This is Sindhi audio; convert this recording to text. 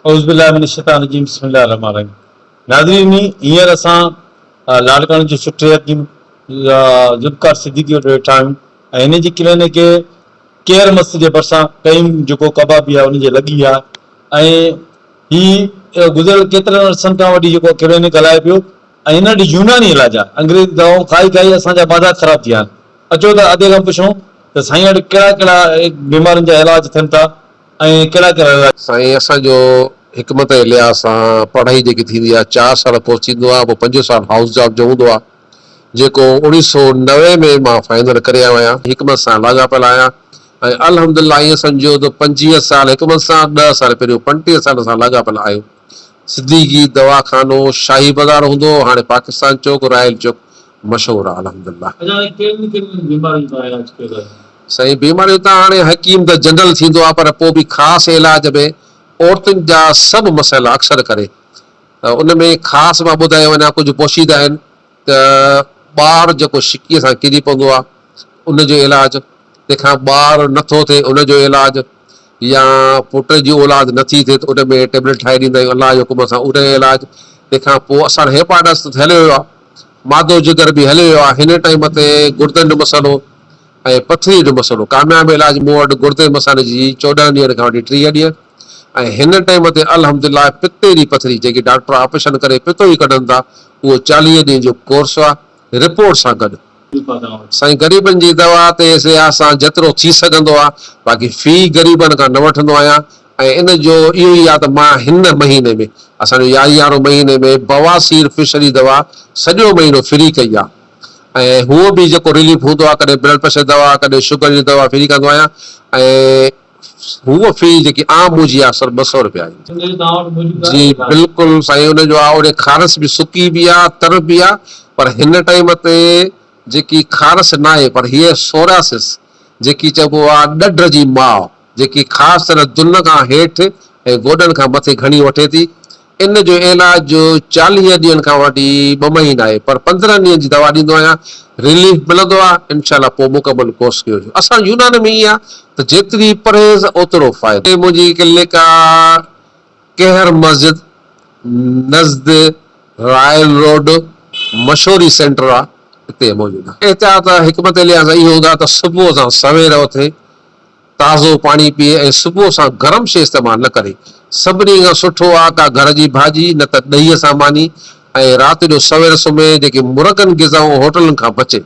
اعوذ بالله من الشيطان الرجيم بسم الله الرحمن الرحيم ناظرين هينئر اسان لاڙڪاڻي جي سٺي حڪيم ذوالفقار صديقي وٽ ويٺا آهيون ۽ هن جي ڪلينڪ ڪيئر مسجد جي ڀرسان ڪريم جيڪو ڪبابي آهي ان جي لڳي آهي ۽ هي گذريل ڪيترن عرصن کان وٺي جيڪو ڪلينڪ هلائي پيو ۽ هن وٽ يوناني علاج آهي انگريزي دوائون کائي کائي اسان جا مزا خراب ٿي ويا آهن اچو ته ادي کان پڇون ته سائين وٽ ڪهڙا ڪهڙا بيمارين جا علاج ٿين ٿا ۽ ڪهڙا ڪهڙا علاج. سائين اسان جو حڪمت جي لحاظ سان پڙهائي جيڪي ٿيندي آهي چار سال ڪورس ٿيندو آهي پوء پنجون سال هائوس جاب جو هوندو آهي جيڪو اوڻيهه سو 90 ۾ مان فائنل ڪري آيو آهيان حڪمت سان لاڳاپيل آهيان ۽ الحمدلله ائين سمجهو ته 25 سال حڪمت سان 10 سال پهريون 35 سال سان لاڳاپيل آهيون صديقي دواخانو شاهي بازار هوندو هو هاڻي پاڪستان چوڪ رائل چوڪ مشهور آهي الحمدلله. اچا سائين ڪهڙين ڪهڙين بيمارين جو علاج ڪيو ٿا. سائين بيماريون ته هاڻي حڪيم ته جنرل ٿيندو آهي پر پوء به خاص علاج ۾ عورتن جا سڀ مسئلا اڪثر ڪري ته ان ۾ خاص مان ٻڌايو وڃان ڪجهه پوشيده آهن ته ٻار جيڪو شڪيء سان ڪري پوندو آهي ان جو علاج، تنهن کان ٻار نٿو ٿئي ان جو علاج يا پٽ جي اولاد نٿي ٿئي ته ان ۾ ٽيبليٽ ٺاهي ڏيندا آهيون الله جي حڪم سان ان جو علاج، تنهن کان پوء اسان هيپاٽس ته هليو ويو آهي مادو جگر به هليو ويو آهي هن ٽائيم تي گردن جو مسئلو ۽ پٿري جو مسئلو ڪامياب علاج مون وٽ گردي مثاني جي 14 ڏينهن کان وٺي 30 ڏينهن ۽ هن ٽائيم تي الحمدلله پتي جي پٿري جيڪي ڊاڪٽر آپريشن ڪري پتو ئي ڪڍن ٿا اهو 40 ڏينهن جو ڪورس آهي رپورٽ سان گڏ. سائين غريبن جي دوا تي سيا سان جيترو ٿي سگهندو آهي باقي في غريبن کان نه وٺندو آهيان ۽ ان جو اهو ئي آهي ته مان هن مهيني ۾ اسان جو يارهين مهيني ۾ بواسير فشري دوا سڄو مهينو فري ڪئي آهي ۽ هونء به جيڪو رليف هوندو آهي ڪڏهن بلڊ پريشر دوا ڪڏهن شگر جي دوا فري ڪندو آهيان ۽ هونء في جيڪي عام منهنجي آهي سر 200 روپيا آهي. جي بلڪل سائين ان جو آهي ان کارس به سڪي به آهي تر به آهي پر هن ٽائيم تي جيڪي کارس ناهي پر هيء سورياسس جيڪي چئبو آهي ڏڍ جي ماء جيڪي خاص طرح دن کان هيٺ ۽ گوڏن کان مٿي گهڻي وٺي ٿي ان جو علاج 40 ڏينهن کان وٺي ٻه مهينا آهي پر 15 ڏينهن جي دوا ڏيندو آهيان رليف ملندو آهي انشاء الله پوء مڪمل ڪورس ڪيو ويندو اسان يونان ۾ ائين آهي ته جيتري پرهيز اوترو فائدو. منهنجي ڪلينڪ آ ڪهر مسجد نزد رائل روڊ مشوري سينٽر آ اتي موجود آ. احتياط حڪمت لحاظ اهو هوندو آ ته صبح سان سوير اٿي تازو پاڻي پيئي ۽ صبح سان گرم شيء استعمال نه ڪري. سڀني کان سٺو آ ڪا گهر جي ڀاڄي نه ته ڏهيء سان ماني ۽ رات جو سوير سمهي جيڪي مرغن غذائون هوٽلن کان بچي.